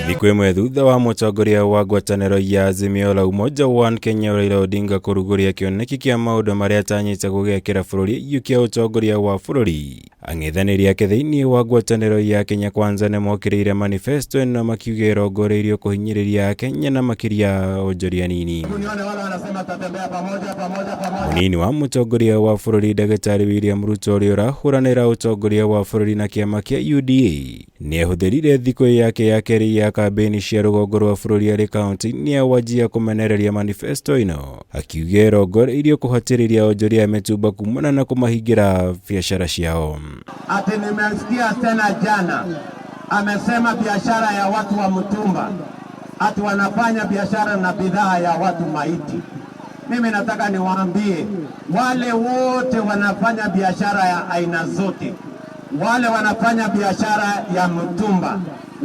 Thikũ ĩmwe thutha wa mũtongoria wa ngwatanĩro ya Azimio la Umoja One Kenya Raila Odinga kũrugũria kĩoneki kĩa maũndũ marĩa atanyĩte gũgekĩra bũrũri aiyũkia ũtongoria wa bũrũri. Ang'ethanĩri ake thĩinĩ wa ngwatanĩro ya Kenya Kwanza nĩmokĩrĩire manifesto ĩno makiuga ĩrongoreirio kũhinyĩrĩria Akenya na makĩria onjoria anini. Mũnini wa mũtongoria wa bũrũri Ndagĩtarĩ William Ruto ũrĩa ũrahũranĩra ũtongoria wa bũrũri na kĩama kĩa UDA nĩahũthĩrire thikũ yake ya kerĩ ya kambĩini cia rũgongo rwa bũrũri arĩ kaunti-inĩ ya Wajir kũmenereria manifesto ĩno, akiuga ĩrongoreirio kũhatĩrĩria onjoria a mĩtumba kumana na kũmahingĩra biacara ciao. Ati nimesikia tena jana amesema biashara ya watu wa mtumba ati wanafanya biashara na bidhaa ya watu maiti. Mimi nataka niwaambie wale wote wanafanya biashara ya aina zote, wale wanafanya biashara ya mtumba,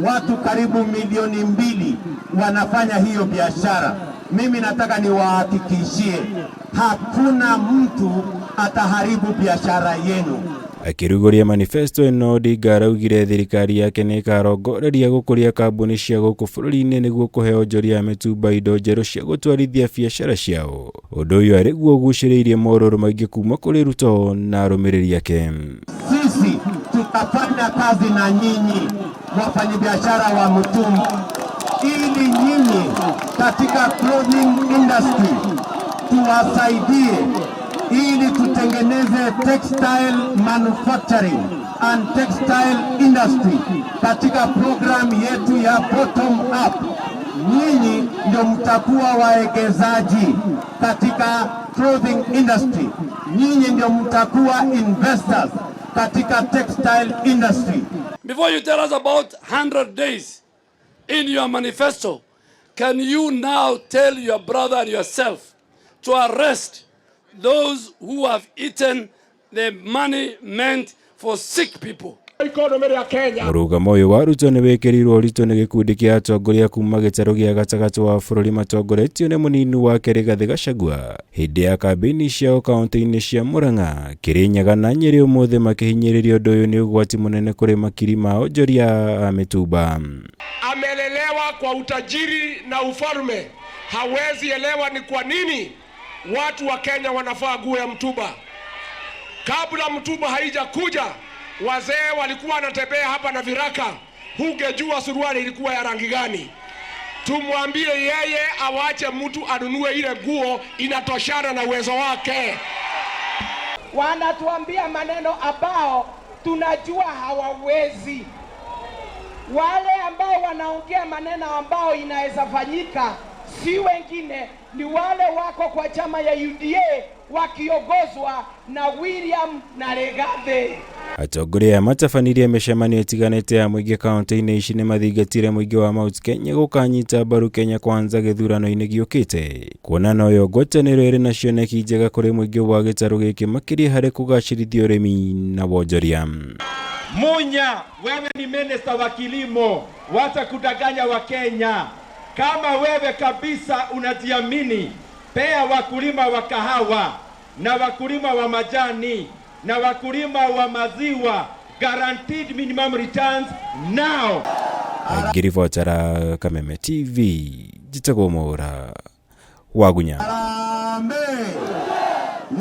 watu karibu 2 milioni wanafanya hiyo biashara. Mimi nataka niwahakikishie hakuna mtu ataharibu biashara yenu. Akĩrugũria manifesto ĩno, Odinga araugire thirikari yake nĩ ĩkarongoreria gũkũria kambuni cia gũkũ bũrũri-inĩ nĩguo kũhe onjoria a mĩtumba indo njerũ cia gũtwarithia biacara ciao. Ũndũ ũyũ arĩ guo ũgucĩrĩirie morũrũ maingĩ kuma kũrĩ Ruto na arũmĩrĩri ake. Sisi tutafanya kazi na nyinyi wafanyabiashara wa mtumba, ili nyinyi katika clothing industry tuwasaidie ili tutengeneze textile manufacturing and textile industry katika program yetu ya bottom up. Nyinyi ndio mtakuwa wawekezaji katika clothing industry, nyinyi ndio mtakuwa investors katika textile industry. Before you tell us about 100 days in your manifesto, can you now tell your brother and yourself to arrest those who have eaten the money meant for sick people? Mũrũgamo ũyũ wa Ruto nĩ wĩkĩrĩirwo ũritũ nĩ gĩkundi kĩa atongoria kuma gĩtarũ gĩa gatagatĩ wa bũrũri matongoretio nĩ mũnini wake Rigathĩ Gachagua hĩndĩ ya kambĩini ciao kaunti-inĩ cia Murang'a, Kirinyaga na Nyĩrĩ ũmũthĩ, makĩhinyĩrĩria ũndũ ũyũ nĩ ũgwati mũnene kũrĩ makiri ma onjoria a mĩtumba. Amelelewa kwa utajiri na ufalme, hawezi elewa ni kwa nini watu wa Kenya wanavaa nguo ya mtumba. Kabla mtumba haijakuja, wazee walikuwa wanatembea hapa na viraka, hungejua suruali ilikuwa ya rangi gani. Tumwambie yeye awache mtu anunue ile nguo inatoshana na uwezo wake. Wanatuambia maneno ambao tunajua hawawezi. Wale ambao wanaongea maneno ambao inaweza fanyika si wengine, ni wale wako kwa chama ya UDA wakiongozwa na William na Rigathi. Atongoria aya matabanirie mĩcemanio ĩtiganĩte ya mũingĩ kaunti-inĩ ici nĩ mathingatire mũingĩ wa Mount Kenya gũkanyita mbaru Kenya Kwanza gĩthurano-inĩ gĩũkĩte, kuona noyo ngwatanĩro ĩrĩ na cioneki njega kũrĩ mũingĩ wa gĩtarũ gĩkĩ, makĩria harĩ kũgacĩrithia ũrĩmi na wonjoria. Munya, wewe ni minister wa kilimo, wacha kudanganya Wakenya. Kama wewe kabisa unajiamini, pea wakulima wa kahawa na wakulima wa majani na wakulima wa maziwa guaranteed minimum returns now. Ngĩribotera Kameme TV, njĩtagwo Mwaũra Wagunya.